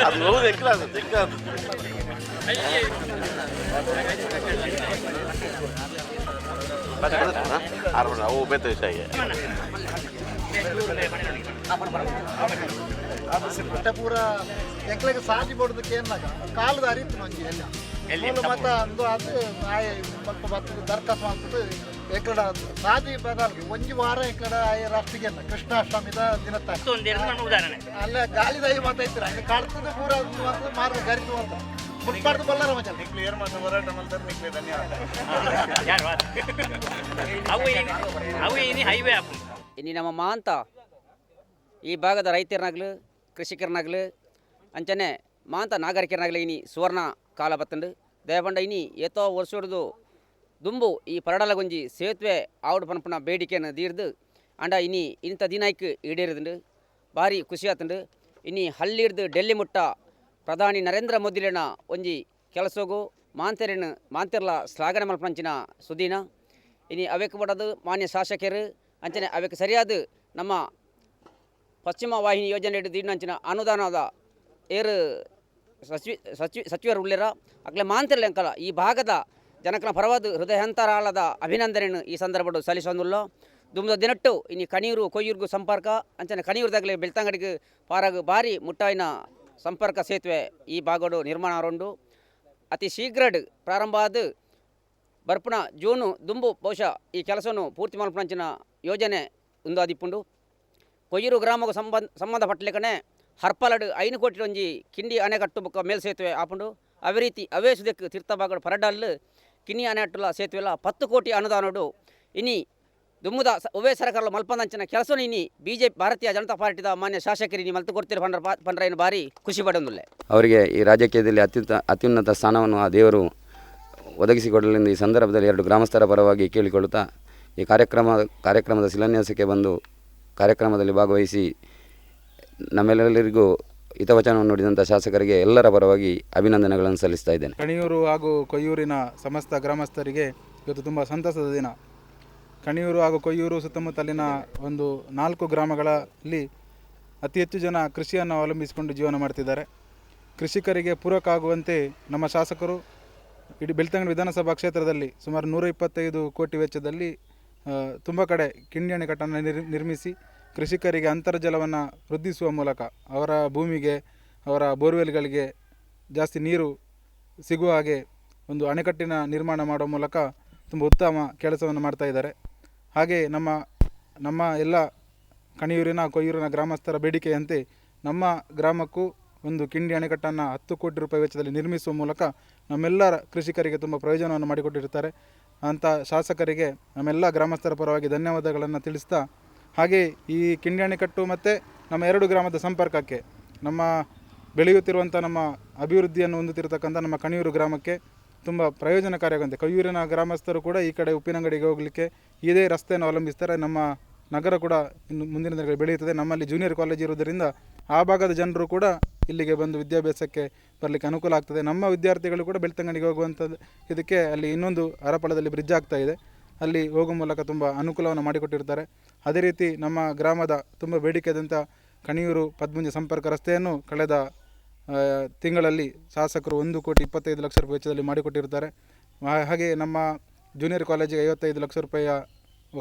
ಅದು ಹೋಗುದು ಎಕ್ಕಲ ಅದು ಎಕ್ಕ ಆರು ಅವು ಬೇತ ವಿಷಯ. ಪೂರ ಎಂಕ್ಲೆಗ್ ಸಾಜಿ ಬೋಡ್ದಕ್ಕೆ ಏನಾಗ ಕಾಲದ ಅರಿತು ಒಂಜಿ ಎಲ್ಲ ಮೂಲು ಮತ್ತ ಅಂದು ಅದು ಆಯೆ ಸ್ವಲ್ಪ ಬತ್ತದ ದರ್ಖಾಸ್ತು ಮಾಡ್ಬಿಟ್ಟು ಎಕ್ಕಡ ಸಾಜಿ ಬದಲ್ಗೆ ಒಂಜಿ ವಾರ ಎಕ್ಕಡ ಆಯೆ ರಾಷ್ಟ್ರೀಯ ಕೃಷ್ಣಾಷ್ಟಮಿದ ದಿನತ್ತಾನೆ ಅಲ್ಲ ಗಾಳಿದಾಯಿ ಮಾತಾಯ್ತಿರ ಹಂಗೆ ಕಡ್ತದ ಪೂರ ಮಾತ್ರ ಮಾರ್ಗ ಗರಿತು ಅಂತ ಮುಟ್ಪಾಡ್ದು ಬಲ್ಲಾರ ಮಜಲ್. ನಿಕ್ಲು ಏರ್ ಮಾತ್ರ ಹೋರಾಟ ಮಲ್ತಾರೆ ನಿಕ್ಲೆ ಧನ್ಯವಾದ. ಇನ್ನು ನಮ್ಮ ಮಾಂತ ಈ ಭಾಗದ ರೈತರನಾಗ್ಲು, ಕೃಷಿಕರನಾಗ್ಲು, ಅಂಚನೆ ಮಾಂತ ನಾಗರಿಕರನಾಗ್ಲು ಇನಿ ಸುವರ್ಣ ಕಾಲ ಬತ್ತಂಡು. ದಯಪಂಡ ಇನಿ ಏತೋ ವರ್ಷಡ್ದು ದುಂಬು ಈ ಪರಡಲಗೊಂಜಿ ಸೇತುವೆ ಆವಡು ಪನ್ಪುನ ಬೇಡಿಕೆಯನ್ನು ದೀರ್ದು ಅಂಡ ಇನಿ ಇಂಥ ದಿನಾಯ್ಕ್ ಈಡೇರಿದುಂಡು. ಭಾರಿ ಖುಷಿ ಆತುಂಡು. ಇನಿ ಹಳ್ಳಿಡ್ದು ಡೆಲ್ಲಿ ಮುಟ್ಟ ಪ್ರಧಾನಿ ನರೇಂದ್ರ ಮೋದಿಲೆನ ಒಂಜಿ ಕೆಲಸಗು ಮಾಂತೆರೆನ್ ಮಾಂತೆರ್ಲ ಶ್ಲಾಘನೆ ಮಲ್ಪಂಚಿನ ಸುದೀನ. ಇನಿ ಅವೆಕ್ ಬಡದು ಮಾನ್ಯ ಶಾಸಕರು ಅಂಚನೆ ಅವೆಕ್ ಸರಿಯಾದ ನಮ್ಮ ಪಶ್ಚಿಮ ವಾಹಿನಿ ಯೋಜನೆ ದೀಡಿನಂಚಿನ ಅನುದಾನದ ಏರು ಸಚಿವರು ಉಳ್ಳೇರ ಅಕ್ಲೆ ಮಾಂತಿರ್ಲೆಂಕಲ ಈ ಭಾಗದ ಜನಕನ ಪರವಾದ ಹೃದಯಾಂತರಾಳದ ಅಭಿನಂದನೆಯನ್ನು ಈ ಸಂದರ್ಭಡು ಸಲ್ಲಿಸೊಂದುಲ್ಲೋ. ದುಂಬದ ದಿನಟ್ಟು ಇನಿ ಕಣಿಯೂರು ಕೊಯ್ಯೂರ್ಗು ಸಂಪರ್ಕ ಅಂಚನೆ ಕಣಿಯೂರುದಾಗಲೇ ಬೆಳ್ತಂಗಡಿಗೆ ಪಾರಾಗು ಭಾರಿ ಮುಟ್ಟಾಯಿನ ಸಂಪರ್ಕ ಸೇತುವೆ ಈ ಭಾಗಡು ನಿರ್ಮಾಣ ಆರೊಂಡು ಅತಿ ಶೀಘ್ರಡ್ ಪ್ರಾರಂಭ ಆದ ಬರ್ಪುಣ ಜೂನು ದುಂಬು ಬಹುಶಃ ಈ ಕೆಲಸವನ್ನು ಪೂರ್ತಿ ಮಲ್ಪುನಂಚಿನ ಯೋಜನೆ ಉಂದಾದಿಪ್ಪುಂಡು. ಕೊಯ್ಯೂರು ಗ್ರಾಮకు ಸಂಬಂಧಪಟ್ಟಲೆಕನೆ ಹರ್ಪಲಡು 5 ಕೋಟಿ ಒಂಜಿ ಕಿಂಡಿ ಅಣೆಕಟ್ಟು ಬೊಕ್ಕ ಮೇಲ್ ಸೇತುವೆ ಆಪುಂಡು. ಅವೇ ರೀತಿ ಅವೇ ಸುದೆಕ್ ತೀರ್ಥಭಾಗಡು ಪರಡಲ್ಲು ಕಿನ್ನಿ ಅಣೆಕಟ್ಟುಲ ಸೇತುವೆಲ 10 ಕೋಟಿ ಅನುದಾನಡು ಇನಿ ದುಮ್ಮುದ ಒವೇ ಸರ್ಕಾರ ಮಲ್ಪಂದಂಚಿನ ಕೆಲಸನು ಇನಿ ಬಿಜೆಪಿ ಭಾರತೀಯ ಜನತಾ ಪಾರ್ಟಿದ ಮಾನ್ಯ ಶಾಸಕರು ಇನಿ ಮಲ್ತು ಕೊಡ್ತೀರಿ ಪಂಡ್ರ ಭಾರಿ ಖುಷಿ ಪಡೊಂದುಲ್ಲೆ. ಅವರಿಗೆ ಈ ರಾಜಕೀಯದಲ್ಲಿ ಅತ್ಯುನ್ನತ ಸ್ಥಾನವನ್ನು ಆ ದೇವರು ಒದಗಿಸಿಕೊಡಲೆಂದು ಈ ಸಂದರ್ಭದಲ್ಲಿ 2 ಗ್ರಾಮಸ್ಥರ ಪರವಾಗಿ ಕೇಳಿಕೊಳ್ಳುತ್ತಾ ಈ ಕಾರ್ಯಕ್ರಮದ ಶಿಲಾನ್ಯಾಸಕ್ಕೆ ಬಂದು ಕಾರ್ಯಕ್ರಮದಲ್ಲಿ ಭಾಗವಹಿಸಿ ನಮ್ಮೆಲ್ಲರಿಗೂ ಹಿತವಚನವನ್ನು ನುಡಿದಂಥ ಶಾಸಕರಿಗೆ ಎಲ್ಲರ ಪರವಾಗಿ ಅಭಿನಂದನೆಗಳನ್ನು ಸಲ್ಲಿಸ್ತಾ ಇದ್ದೇನೆ. ಕಣಿಯೂರು ಹಾಗೂ ಕೊಯ್ಯೂರಿನ ಸಮಸ್ತ ಗ್ರಾಮಸ್ಥರಿಗೆ ಇವತ್ತು ತುಂಬ ಸಂತಸದ ದಿನ. ಕಣಿಯೂರು ಹಾಗೂ ಕೊಯ್ಯೂರು ಸುತ್ತಮುತ್ತಲಿನ ಒಂದು 4 ಗ್ರಾಮಗಳಲ್ಲಿ ಅತಿ ಹೆಚ್ಚು ಜನ ಕೃಷಿಯನ್ನು ಅವಲಂಬಿಸಿಕೊಂಡು ಜೀವನ ಮಾಡ್ತಿದ್ದಾರೆ. ಕೃಷಿಕರಿಗೆ ಪೂರಕ ಆಗುವಂತೆ ನಮ್ಮ ಶಾಸಕರು ಇಡೀ ಬೆಳ್ತಂಗಡಿ ವಿಧಾನಸಭಾ ಕ್ಷೇತ್ರದಲ್ಲಿ ಸುಮಾರು 125 ಕೋಟಿ ವೆಚ್ಚದಲ್ಲಿ ತುಂಬ ಕಡೆ ಕಿಂಡಿ ಅಣೆಕಟ್ಟನ್ನು ನಿರ್ಮಿಸಿ ಕೃಷಿಕರಿಗೆ ಅಂತರ್ಜಲವನ್ನು ವೃದ್ಧಿಸುವ ಮೂಲಕ ಅವರ ಭೂಮಿಗೆ, ಅವರ ಬೋರ್ವೆಲ್ಗಳಿಗೆ ಜಾಸ್ತಿ ನೀರು ಸಿಗುವ ಹಾಗೆ ಒಂದು ಅಣೆಕಟ್ಟಿನ ನಿರ್ಮಾಣ ಮಾಡುವ ಮೂಲಕ ತುಂಬ ಉತ್ತಮ ಕೆಲಸವನ್ನು ಮಾಡ್ತಾ ಇದ್ದಾರೆ. ಹಾಗೆ ನಮ್ಮ ಎಲ್ಲ ಕಣಿಯೂರಿನ ಕೊಯ್ಯೂರಿನ ಗ್ರಾಮಸ್ಥರ ಬೇಡಿಕೆಯಂತೆ ನಮ್ಮ ಗ್ರಾಮಕ್ಕೂ ಒಂದು ಕಿಂಡಿ ಅಣೆಕಟ್ಟನ್ನು 10 ಕೋಟಿ ರೂಪಾಯಿ ವೆಚ್ಚದಲ್ಲಿ ನಿರ್ಮಿಸುವ ಮೂಲಕ ನಮ್ಮೆಲ್ಲರ ಕೃಷಿಕರಿಗೆ ತುಂಬ ಪ್ರಯೋಜನವನ್ನು ಮಾಡಿಕೊಟ್ಟಿರ್ತಾರೆ. ಅಂಥ ಶಾಸಕರಿಗೆ ನಮ್ಮೆಲ್ಲ ಗ್ರಾಮಸ್ಥರ ಪರವಾಗಿ ಧನ್ಯವಾದಗಳನ್ನು ತಿಳಿಸ್ತಾ, ಹಾಗೆ ಈ ಕಿಂಡಿ ಅಣೆಕಟ್ಟು ಮತ್ತು ನಮ್ಮ 2 ಗ್ರಾಮದ ಸಂಪರ್ಕಕ್ಕೆ, ನಮ್ಮ ಬೆಳೆಯುತ್ತಿರುವಂಥ ನಮ್ಮ ಅಭಿವೃದ್ಧಿಯನ್ನು ಹೊಂದುತ್ತಿರತಕ್ಕಂಥ ನಮ್ಮ ಕಣಿಯೂರು ಗ್ರಾಮಕ್ಕೆ ತುಂಬ ಪ್ರಯೋಜನಕಾರಿಯಾಗುವಂತೆ, ಕೊಯ್ಯೂರಿನ ಗ್ರಾಮಸ್ಥರು ಕೂಡ ಈ ಕಡೆ ಉಪ್ಪಿನಂಗಡಿಗೆ ಹೋಗಲಿಕ್ಕೆ ಇದೇ ರಸ್ತೆಯನ್ನು ಅವಲಂಬಿಸ್ತಾರೆ. ನಮ್ಮ ನಗರ ಕೂಡ ಇನ್ನು ಮುಂದಿನ ದಿನಗಳಲ್ಲಿ ಬೆಳೆಯುತ್ತದೆ. ನಮ್ಮಲ್ಲಿ ಜೂನಿಯರ್ ಕಾಲೇಜ್ ಇರುವುದರಿಂದ ಆ ಭಾಗದ ಜನರು ಕೂಡ ಇಲ್ಲಿಗೆ ಬಂದು ವಿದ್ಯಾಭ್ಯಾಸಕ್ಕೆ ಬರಲಿಕ್ಕೆ ಅನುಕೂಲ ಆಗ್ತದೆ. ನಮ್ಮ ವಿದ್ಯಾರ್ಥಿಗಳು ಕೂಡ ಬೆಳ್ತಂಗಡಿಗೆ ಹೋಗುವಂಥದ್ದು ಇದಕ್ಕೆ ಅಲ್ಲಿ ಇನ್ನೊಂದು ಹರಪಳದಲ್ಲಿ ಬ್ರಿಡ್ಜ್ ಆಗ್ತಾ ಇದೆ, ಅಲ್ಲಿ ಹೋಗುವ ಮೂಲಕ ತುಂಬ ಅನುಕೂಲವನ್ನು ಮಾಡಿಕೊಟ್ಟಿರ್ತಾರೆ. ಅದೇ ರೀತಿ ನಮ್ಮ ಗ್ರಾಮದ ತುಂಬ ಬೇಡಿಕೆಯಾದಂಥ ಕಣಿಯೂರು ಪದ್ಮುಂಜ ಸಂಪರ್ಕ ರಸ್ತೆಯನ್ನು ಕಳೆದ ತಿಂಗಳಲ್ಲಿ ಶಾಸಕರು 1,25,00,000 ರೂಪಾಯಿ ವೆಚ್ಚದಲ್ಲಿ ಮಾಡಿಕೊಟ್ಟಿರ್ತಾರೆ. ಹಾಗೆ ನಮ್ಮ ಜೂನಿಯರ್ ಕಾಲೇಜಿಗೆ 55 ಲಕ್ಷ ರೂಪಾಯಿಯ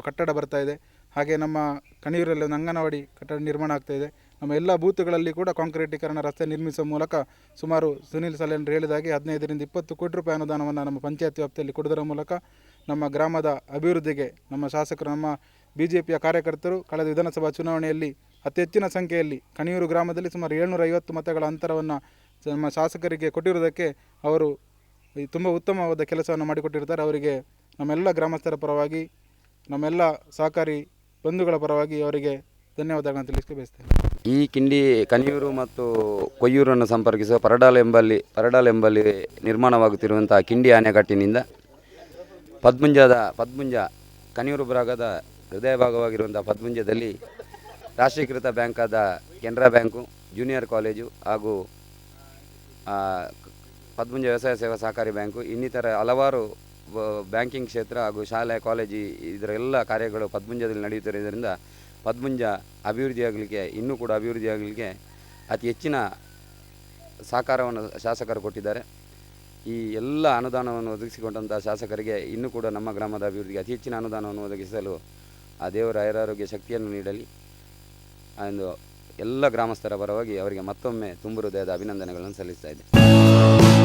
ಕಟ್ಟಡ ಬರ್ತಾ ಇದೆ. ಹಾಗೆ ನಮ್ಮ ಕಣಿಯೂರಲ್ಲಿ ಒಂದು ಅಂಗನವಾಡಿ ಕಟ್ಟಡ ನಿರ್ಮಾಣ ಆಗ್ತಾ ಇದೆ. ನಮ್ಮ ಎಲ್ಲ ಬೂತ್ಗಳಲ್ಲಿ ಕೂಡ ಕಾಂಕ್ರೀಟೀಕರಣ ರಸ್ತೆ ನಿರ್ಮಿಸುವ ಮೂಲಕ ಸುಮಾರು ಸುನೀಲ್ ಸಲೇನ್ರು ಹೇಳಿದಾಗೆ 15ರಿಂದ 20 ಕೋಟಿ ರೂಪಾಯಿ ಅನುದಾನವನ್ನು ನಮ್ಮ ಪಂಚಾಯತ್ ವ್ಯಾಪ್ತಿಯಲ್ಲಿ ಕೊಡುವುದರ ಮೂಲಕ ನಮ್ಮ ಗ್ರಾಮದ ಅಭಿವೃದ್ಧಿಗೆ ನಮ್ಮ ಶಾಸಕರು, ನಮ್ಮ ಬಿ ಜೆ ಪಿಯ ಕಾರ್ಯಕರ್ತರು ಕಳೆದ ವಿಧಾನಸಭಾ ಚುನಾವಣೆಯಲ್ಲಿ ಅತಿ ಹೆಚ್ಚಿನ ಸಂಖ್ಯೆಯಲ್ಲಿ ಕಣಿಯೂರು ಗ್ರಾಮದಲ್ಲಿ ಸುಮಾರು 750 ಮತಗಳ ಅಂತರವನ್ನು ನಮ್ಮ ಶಾಸಕರಿಗೆ ಕೊಟ್ಟಿರುವುದಕ್ಕೆ ಅವರು ತುಂಬ ಉತ್ತಮವಾದ ಕೆಲಸವನ್ನು ಮಾಡಿಕೊಟ್ಟಿರ್ತಾರೆ. ಅವರಿಗೆ ನಮ್ಮೆಲ್ಲ ಗ್ರಾಮಸ್ಥರ ಪರವಾಗಿ, ನಮ್ಮೆಲ್ಲ ಸಹಕಾರಿ ಬಂಧುಗಳ ಪರವಾಗಿ ಅವರಿಗೆ ಧನ್ಯವಾದಗಳನ್ನು ತಿಳಿಸಲು ಬಯಸ್ತೇನೆ. ಈ ಕಿಂಡಿ ಕಣಿಯೂರು ಮತ್ತು ಕೊಯ್ಯೂರನ್ನು ಸಂಪರ್ಕಿಸುವ ಪರಡಾಲ್ ಎಂಬಲ್ಲಿ ನಿರ್ಮಾಣವಾಗುತ್ತಿರುವಂಥ ಕಿಂಡಿ ಅಣೆಕಟ್ಟಿನಿಂದ ಪದ್ಮುಂಜ ಕಣಿಯೂರು ಭಾಗದ ಹೃದಯ ಭಾಗವಾಗಿರುವಂಥ ಪದ್ಮುಂಜದಲ್ಲಿ ರಾಷ್ಟ್ರೀಕೃತ ಬ್ಯಾಂಕಾದ ಕೆನರಾ ಬ್ಯಾಂಕು, ಜೂನಿಯರ್ ಕಾಲೇಜು ಹಾಗೂ ಪದ್ಮುಂಜ ವ್ಯವಸಾಯ ಸೇವಾ ಸಹಕಾರಿ ಬ್ಯಾಂಕು ಇನ್ನಿತರ ಹಲವಾರು ಬ್ಯಾಂಕಿಂಗ್ ಕ್ಷೇತ್ರ ಹಾಗೂ ಶಾಲೆ ಕಾಲೇಜು ಇದರ ಎಲ್ಲ ಕಾರ್ಯಗಳು ಪದ್ಮುಂಜದಲ್ಲಿ ನಡೆಯುತ್ತಿರುವುದರಿಂದ ಪದ್ಮುಂಜ ಅಭಿವೃದ್ಧಿಯಾಗಲಿಕ್ಕೆ, ಇನ್ನೂ ಕೂಡ ಅಭಿವೃದ್ಧಿಯಾಗಲಿಕ್ಕೆ ಅತಿ ಹೆಚ್ಚಿನ ಸಹಕಾರವನ್ನು ಶಾಸಕರು ಕೊಟ್ಟಿದ್ದಾರೆ. ಈ ಎಲ್ಲ ಅನುದಾನವನ್ನು ಒದಗಿಸಿಕೊಂಡಂಥ ಶಾಸಕರಿಗೆ ಇನ್ನೂ ಕೂಡ ನಮ್ಮ ಗ್ರಾಮದ ಅಭಿವೃದ್ಧಿಗೆ ಅತಿ ಹೆಚ್ಚಿನ ಅನುದಾನವನ್ನು ಒದಗಿಸಲು ಆ ದೇವರ ಆಯುರಾರೋಗ್ಯ ಶಕ್ತಿಯನ್ನು ನೀಡಲಿ ಎಂದು ಎಲ್ಲ ಗ್ರಾಮಸ್ಥರ ಪರವಾಗಿ ಅವರಿಗೆ ಮತ್ತೊಮ್ಮೆ ತುಂಬು ಹೃದಯದ ಅಭಿನಂದನೆಗಳನ್ನು ಸಲ್ಲಿಸ್ತಾ ಇದ್ದೇನೆ.